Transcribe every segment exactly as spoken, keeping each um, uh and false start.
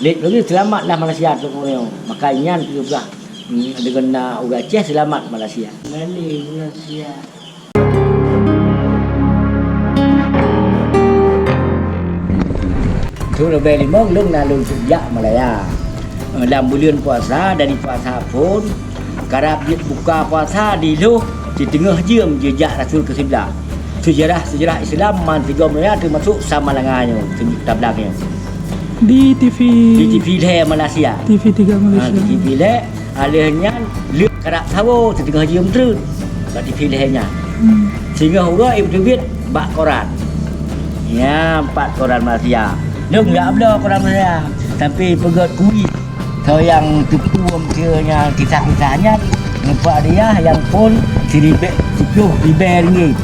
Lét lagi seulamat lah Malaysia tu nyoe. Maka nyan peugah, hmm, deungon na ureuëng Aceh seulamat Malaysia. Bali Malaysia. Thôn leubeh limong lôn na lôn jak Malaya. Eh, lam buleuen puasa, dari puasa phon, karab jeuet buka puasa di lhôh siteungoh jeuem jijak Rasul keu siblah. Seujarah-seujarah Islam man sigom raya teumasok Samalanga nyoe, Tablang nyoe. Di T V. Di T V lhèe Malaysia. T V tiga Malaysia. Ha, T V lhèe. Alèh nyan, lheueh karab sawoe siteungoh jeuem treun bak T V lhèe nyan. Hmm. Singoh uroe ipeuteubiet bak koran. Nyan pat koran Malaysia. Lôn jak bloe koran Malaysia. Sampai peugöt kuis. Soe nyang teupeue meuseu nyan kisah-kisah nyan, muphom hadiah nyang phon siribèe, siploh ribèe ringgit.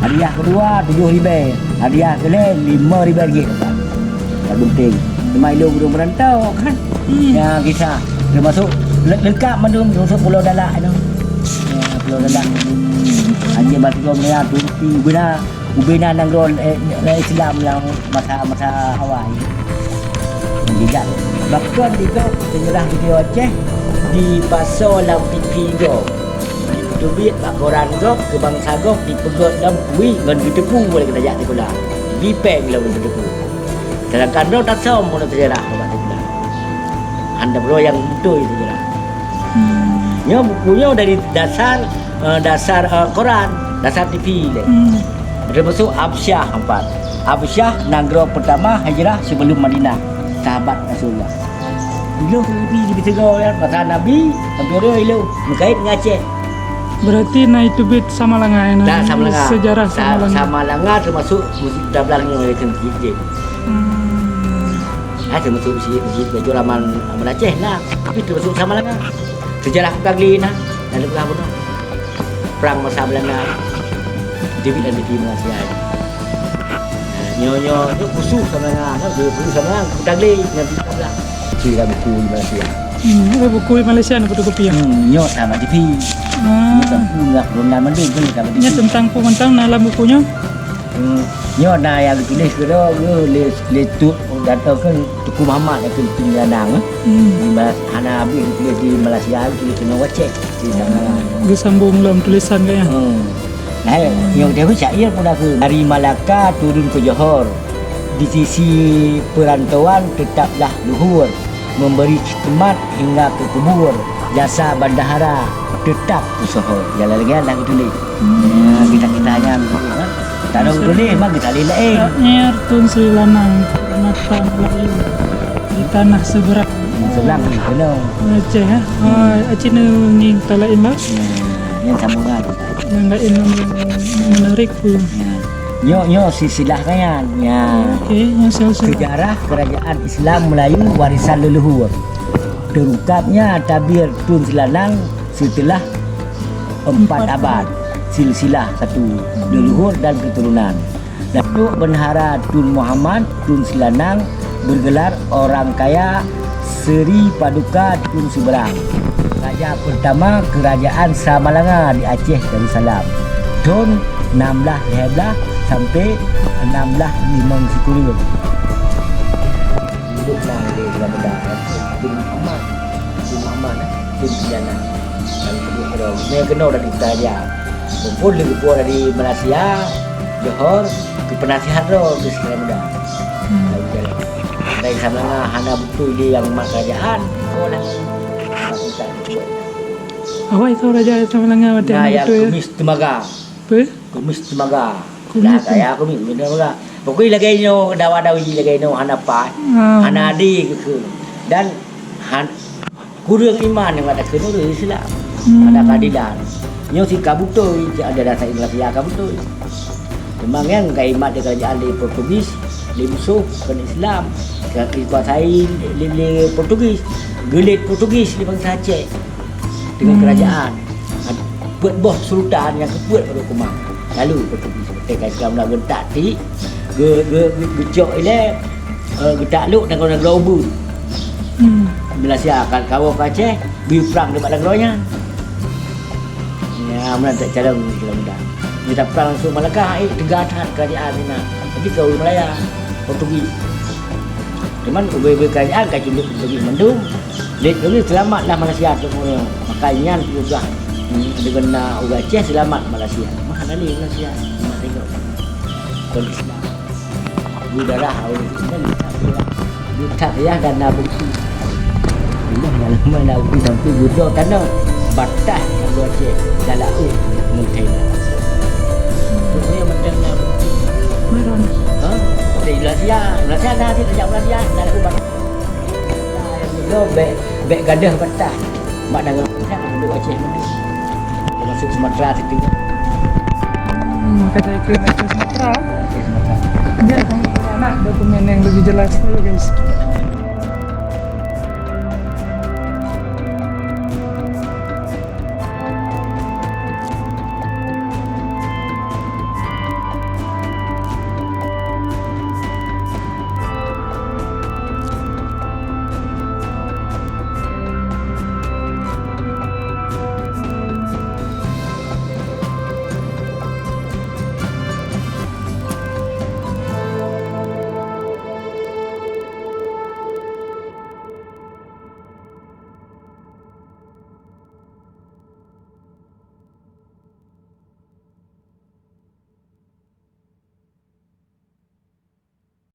Hadiah keudua, tujoh ribèe. Hadiah keulhèe, lima ribèe ringgit. Ka geunteng. Teuma ilôn ureueng meurantau kan. Hmm. Ya, kisah. Teumasok le-, leungkap mandum, teumasok Pulo Dalak nyoe. Ya, Pulo Dalak. Hmm. Aceh Batu Gom ya, Tumpi, Ubena, Ubena nanggroe, eh, Islam lam masa-masa awai. Jijak. Bahkan di gob, seujarah video Aceh, dipasoe lam T V gob. Teubiet bak koran gob, keu bansa gob, dipeugöt lom kuis ngon geuteupeue lé keuneuk jak sikula. Dipèng lom geuteupeue. Seudangkan droe tasöm meunan seujarah bak sikula. Hana droe nyang beutôi seujarah. Hmm. Nyoe buku nyoe dari dasar, eh, dasar, eh, koran, dasar T V lé. Hmm. Teumasok Habsyah empat. Habsyah nanggroe peurtama hijrah sibeulom Madinah, sahabat Rasulullah. Ilôn seuti di Biteugol kan, masa Nabi, sampoe ilôn meukait ngon Aceh. Berarti na iteubiet Samalanga, ya, na. Nah, Samalanga. Sejarah Sa-, Samalanga. Samalanga teumasok Tablang nyoe, ya, kan, jih. Hmm. Ah, teumasok si, si, baju laman, laman Aceh, nah. Tapi teumasok Samalanga. Sejarah Kutagli, nah. Lalu peugah bunoe. Perang masa Belanda. David dan Diti Malaysia. Nyoe, nyoe, nyoe khusus sama dengan, kan, dia khusus sama dengan Kutagli, Nabi Tablang. Cerita buku di Malaysia. Hmm, ada buku di Malaysia ni fotokopi ya? Hmm, nyoe sama T V. Ah. Nyoe tak pun nak ronda mandum kan, sama T V. Nyoe tentang peue mantong na lam buku nyoe? Hmm, nyoe na nyang tuléh keudroe, lé, lé Tut, gata kan Teungku Muhammad nyang keuneuk lanang, eh. Hmm. Di Malas-, hana habéh dituléh di Malaysia, dituléh keunoe Aceh, di sana. Geusambông lom tulisan ka, ya? Hmm. Nah, nyang dia pun syair pun aku. Dari Malaka turun ke Johor, di sisi perantauan tetaplah luhur, memberi khidmat hingga ke kubur, jasa bendahara tetap usaha. Jalan lagi dah tulis. Hmm. Ya, kita-kita nyan, ha? Tarong tulis mah kita lain-lain. Syair Tun Sri Lanang, Permata Melayu di Tanah Seberang. Hmm, seberang ni, kena. Aceh, eh? Hmm. Oh, Aceh ni, ni tak lain lah. Ya, yang sambungan. Yang lain yang menarik tu. Ya. Nyoe, nyoe silsilah nyan. Ya. Okey, nyoe silsilah. Sejarah kerajaan Islam Melayu warisan leluhur. Terungkapnya tabir Tun Sri Lanang setelah empat abad, silsilah satu, leluhur dan keturunan. Datuk Bendahara Tun Muhammad Tun Sri Lanang bergelar orang kaya Seri Paduka Tun Seberang, raja pertama Kerajaan Samalanga di Aceh Darussalam, thon enam belas lhèe belas sampai enam belas limong sikureueng. Hidup lah di Ramadan, Tun Muhammad, Tun Muhammad, eh, Tun Sri Lanang. Dan kedua, kedua. Mé keunoe dari Italia. Mumpung lé geupeue dari Malaysia, Johor, keu peunasihat droe keu Sri Lanang. Hmm. Dari sana hana beutôi lé nyang mat kerajaan. Oh, nah. Awai tu raja Samalanga watèe. Nah, hana ya, beutôi, ya. Kumis Teumaga. Apa? Kumis Teumaga. Kumis. Nah, kaya kumis Teumaga. Pokoknya lagèe nyoe, dawa-dawi lagèe nyoe, hana pat, ah, hana adé keu. Dan han-, kureueng iman nyang ada keu ureueng Islam. Hmm. Ada keadilan. Nyoe si ka beutôi, si ada dasar Islam, si ka beutôi. Memang nyang ka imat di kerajaan di Portugis, di musoh, bukan Islam. Ka dikuasai lé, lé, lé Portugis. Geulet Portugis di bangsa Aceh. Dengan, hmm, kerajaan. Peuet boh sultan nyang keupeuet bak huköman. Lalu Portugis, watèe ka Islam na geuntak ti, geu-, geu-, geu-, geucok ilèe, eh, geutaklok nanggroe-nanggroe ubit. Hmm. Malaysia akan kawoe keu Aceh, bri prang nibak nanggroe nyan. Ya, meunan tak calon Islam muda. Dia tak prang langsung Malaka, eh, teuga that kerajaan Cina. Tapi keu ureueng Malaya, Portugis. Cuman ubé-ubé kerajaan ka cunduk bagi mandum. Lé bagi selamat lah Malaysia tu nyoe. Maka nyan peugah, hmm, deungon na ureuëng Aceh selamat Malaysia. Mah ada lé Malaysia. Mah tengok. Kondisi udara, udara dan na bukti. Bila malam na bukti sampai judo tanah batah Aceh dalam menteri. Itu yang penting na bukti. Ha? Dari Malaysia, Malaysia na sih, sejak Malaysia dalam ubat. Lo bek bek gadah batah. Mak dagang penduduk Aceh. Termasuk Sumatera situ. Hmm, kata iklim Aceh Sumatera. Aceh Sumatera. Dia akan anak dokumen yang lebih jelas dulu, guys.